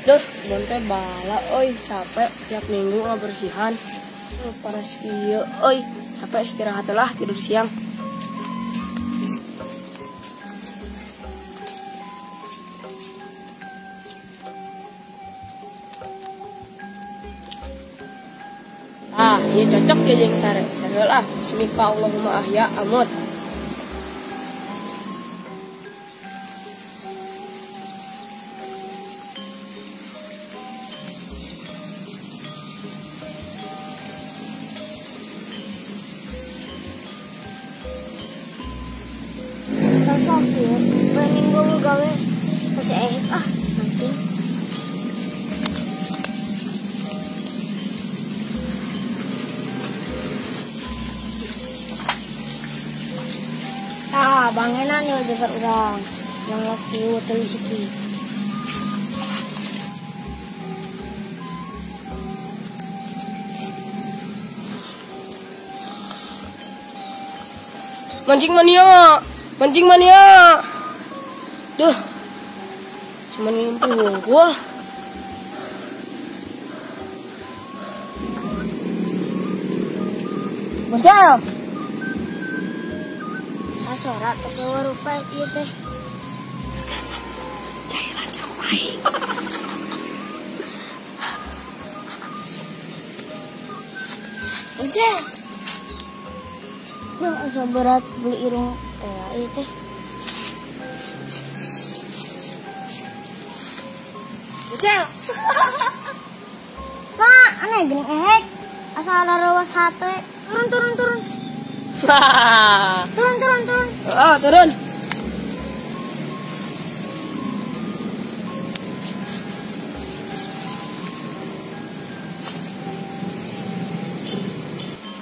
Duh, kebon teh bala euy, capek tiap minggu ngabersihan. Panas ieu euy, capek istirahat lah tidur siang. Ah, ieu cocok ya jeung sare. Sare lah, bismika Allahumma ahya amut. Sakit, pengen gue gawe masih ah mancing. Ah, bangenan nih jaga orang yang laki telu siki. Mancing mania. Mancing mania. Duh. Cuman ngimpi wungkul. Bocil. Ah, suara tapi rupa ieu teh. Cairan saku aing. Bocil. Duh, asa berat beli irung teh ieu teh. Bocil. Mak, aneh geuning ehek. Asa larawas hate. Turun, turun, turun. Turun, turun, turun. Oh, turun.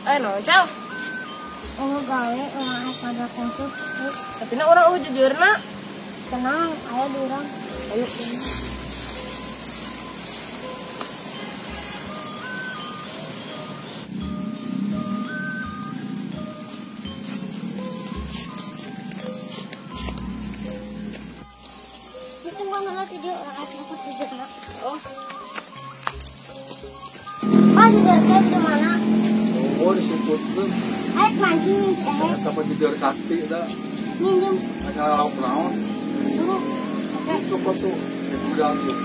Ayo, Cel. Oh, gawe orang pada konsum. Tapi na orang oh jujurna. Tenang, ayo diurang. Ayo. Itu mana lagi dia orang aku jujurna. Oh. Pak jujur teh di mana? Oh, disebut tuh. Ayo mancing nih, eh. Apa jujur sakti dah. Minjem. Ada lauk naon? Tuh. Cukup tuh, di gudang tuh.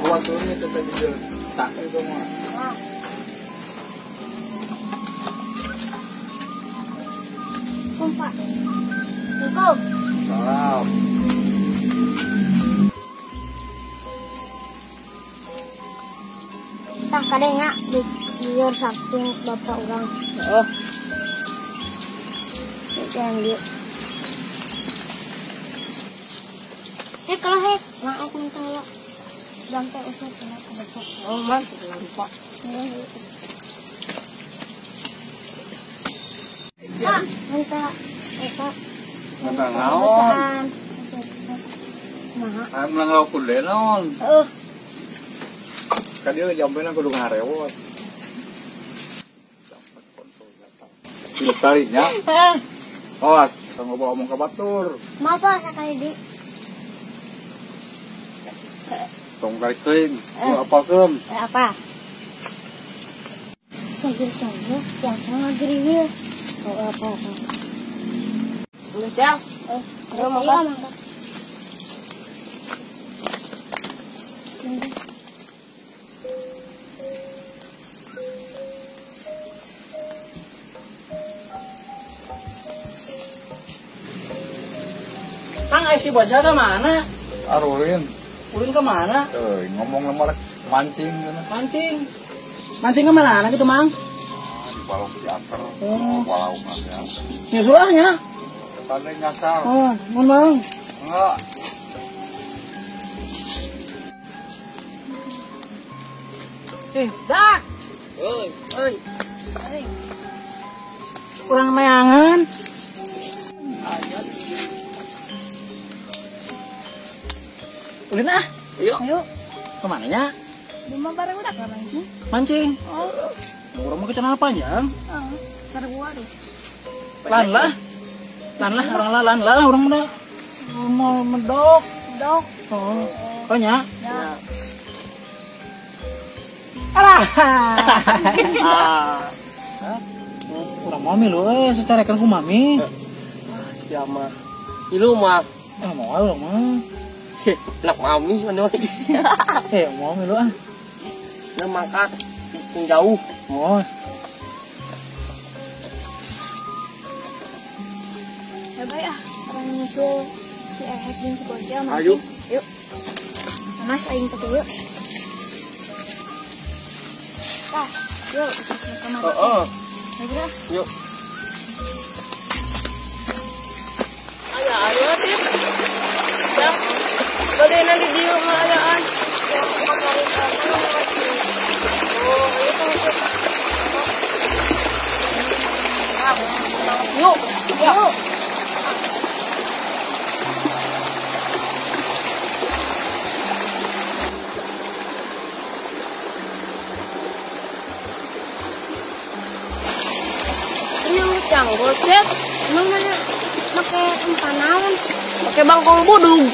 Awas tuh ini kita jujur sakti tuh mah. Kumpak. Cukup. Salam. Tah kadenya di jujur sakti bapak orang. Oh. Jangan dia. Hek kalau hek, maaf aku minta lo. Sampai usah kena ke bapak. Oh, man, sudah lupa. Pak, minta eta. Minta naon? Nah, aya menang lauk kudu naon? Heeh. Kan dia jampena kudu ngarewot. Tarinya. Awas, tong loba omong ka batur. Maaf Pak, sakali di. Tong tarik teuing, apakeun? Apa? Cogir-cogir, jangan ngagriwil. Oh, apa apa. Udah, Cel. Ayo makan. Sini. Kang, si bocah ke mana? Arulin. Ulin ke mana? Ngomong lemar mancing. Mancing? Mancing ke mana gitu, Mang? Ah, di balong teater. Oh. Balong ya. Nyusulahnya? Tadi nyasar. Oh, mun Mang. Enggak. Dak. Oi, oi. Oi. Kurang mayangan. Ulin ah. Ayo. Ayo. Kemana nya? Di mana bareng udah mancing? Mancing. Oh. Urang mah ke celana panjang. Heeh. Ntar gua deh. Lan lah. Lan lah, orang lah, lan lah, orang udah mau medok. Medok. Oh. Oh nya? Ya. Alah. Urang mami lu secarekan ku mami. Sia mah. Ilu mah. Mau urang mah. Anak mami mana lagi. Mau milu ah. Nah mangkat yang jauh. Oh. Ya baik ah, orang nyusul si Ehek jeung si Bocil mancing. Ayo. Yuk. Panas aing teh yuk. Tah, yuk ke mana? Heeh. Ayo. Yuk. Ayo, ayo tip. Ya. Bade nanti di rumah ayaan. Oh, ayo masuk. Yuk, yuk. Ini yang gocek, emang mana pakai empanan, pakai bangkong budug.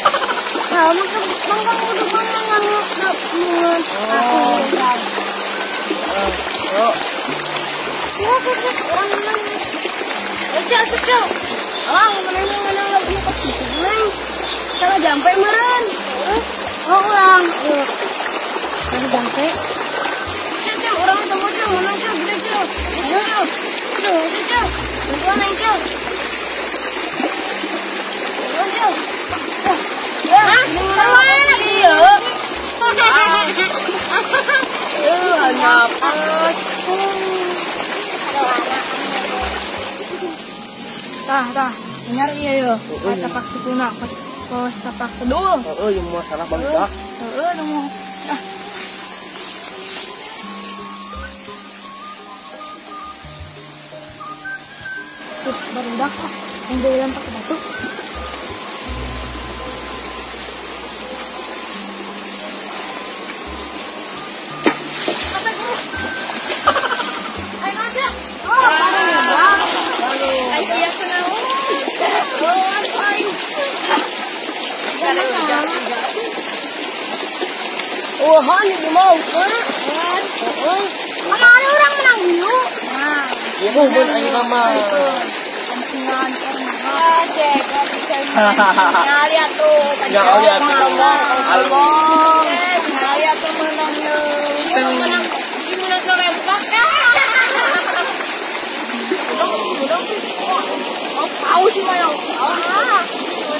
Kalau pakai bangkong budug mana nggak nggak. Oh. Oh. Ya, orang menang. Cek, cek. Alang menang menang lagi pas gitu neng. Salah jampe meureun. Oh, orang. Salah jampe. Cek, cek, orang ketemu cek, menang cek, gede cek. Cek, cek. Cek, cek. Bantuan aing cek. Bantuan cek. Hah? Iya. Iya, napas. Tah, tah. Benar iya yo. Tapak sukuna kos tapak kedul. Heeh, yang mau salah barudak. Heeh, nu mau. Ah. Terus barudak ah, yang jalan pakai batu. Wah, ini mau ke? Kemarin orang menang dulu. Nah, ya mau pun ayo mama. Nah, lihat tuh. Ya, lihat tuh. Nah, lihat tuh menangnya. Menang, menang serempak. Oh, tahu sih mayo.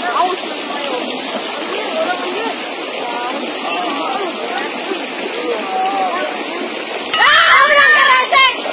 Tahu sih mayo. Orang anjir. Ah, menang keresek.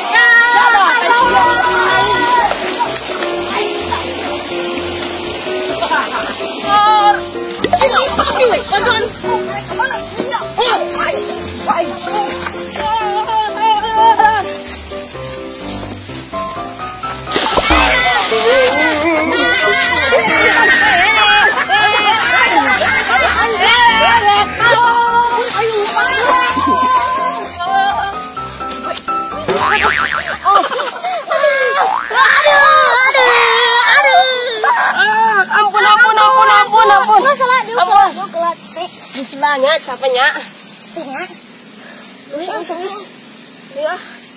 Ampun. Masalah dia kelat. Diselanya capeknya. Tengah. Wis. Ya,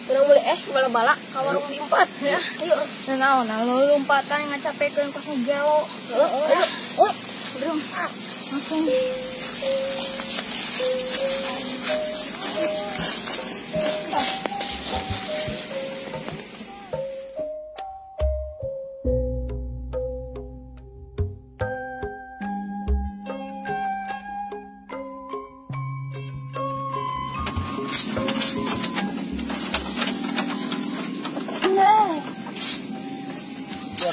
urang meuli es bala-bala ka warung di empat ya. Ayo. Nah, nah, lu lompatan ngacapekeun kos gelo. Ayo. Belum. Langsung.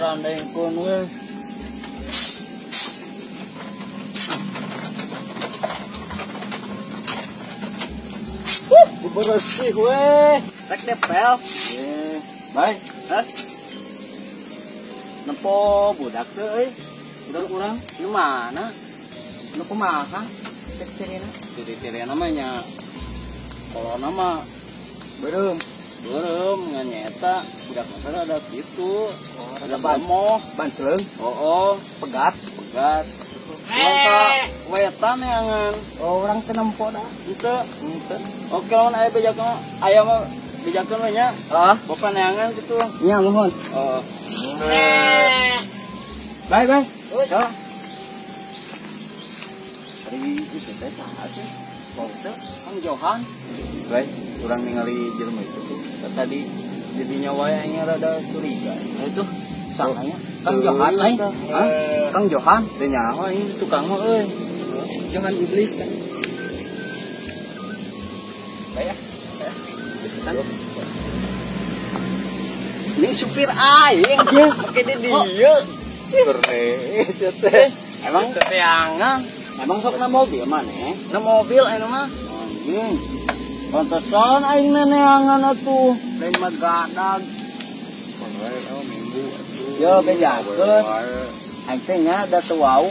Randengkeun we. Bersih weh. Rek depel. Baik. Hah? Nempo budak teh euy. Budak urang nu mana? Nu kumaha? Ciri-cirina. Ciri-cirina mah nya kolona mah beureum. Beureum ngan nyaeta budak mah ada kitu. Oh, ada moh, bancleung. Oh, pegat, pegat. Langka wetan neangan. Oh, urang teu nempo da. Henteu, henteu. Oke, lamun aya bejakeun aya mah bejakeun we nya. Heeh. Bapak neangan kitu. Nya muhun. Oh. Bye, bye. Ya. Hari itu teh saha sih? Bau teh Kang Johan. Baik, urang ningali jelema itu tuh. Tadi jadinya wae aing rada curiga. Nah, itu sahanya Kang Johan lain. Hah? Kang Johan teu nyaho aing tukang mah euy. Johan iblis kan. Baik ya. Ini supir aing make di dieu. Bernes ya teh. Emang teangan. Emang sok na mobil maneh? Na mobil anu mah. Anjing. Pantesan aing neangan atuh. Lain mah gadag. Oh, minggu atuh. Yo bejakeun. Aing teh nya da teu wau.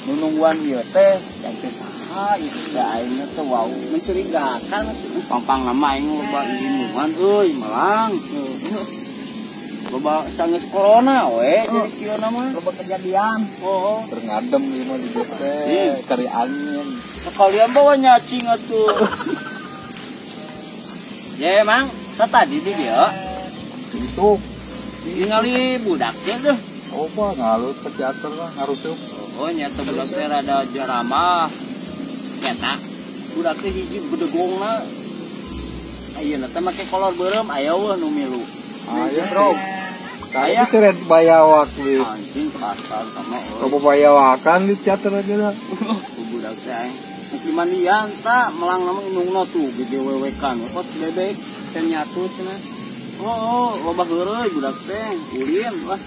Nu nungguan ieu teh, aing teh saha ieu teh aing teh wau mencurigakan maksudnya. Pampang nama aing loba ilmuwan euy, melang. Loba sanggeus corona we jadi kieu mah. Loba kejadian. Oh, terngadem ieu mah di teh, cari angin. Sekalian bawa nyacing atuh. Ya emang, tadi di dia. Itu ningali budak teh tuh. Oh, mah ngalut ke teater lah, ngarusup. Oh, nyata budak teh rada jaramah. Nyata budak teh hiji bedegongna. Ayeuna teh make kolor beureum aya weuh nu milu. Aya, bro. Aya seret bayawak we. Anjing kasar sama euy. Coba bayawakan di teater aja lah. Budak teh aing. Di mandian ta melang nama indungna tuh gegewewekan. Kos bebek can nyatu cenah. Oh, loba heureuy budak teh ulin lah.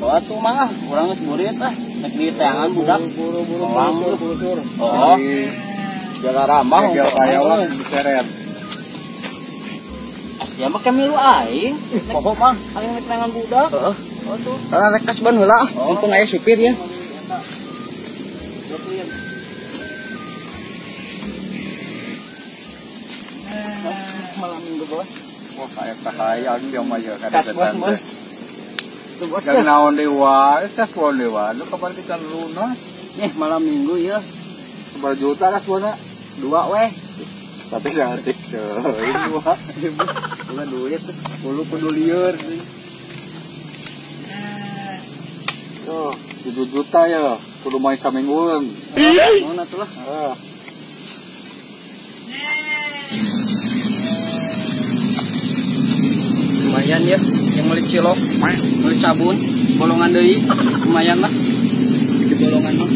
Bawa tuh mah ah, urang geus burit ah. Nek di teangan budak buru-buru busur. Oh. Jaga ramah bayawak diseret. Asia mah kemilu aing. Pokok mah aing nek teangan budak. Heeh. Oh tuh. Rek kasban heula ah. Untung aya supir ya. Malam minggu bos. Wah, kayak kahayang dia mah ya. Kas bos, bos. Tuh bos. Jangan naon dewa, kas bon dewa. Lu kapan kita lunas? Nih malam minggu ya. Seberapa juta kas bona? 2 weh. Tapi cantik tuh. Dua. Dua duit. Kudu kudu lieur. Tuh, 7 juta ya. Kudu main samingguan. Mana tuh lah. Lumayan ya, yang beli cilok, beli sabun, bolongan deui, lumayan lah. Di bolongan mah.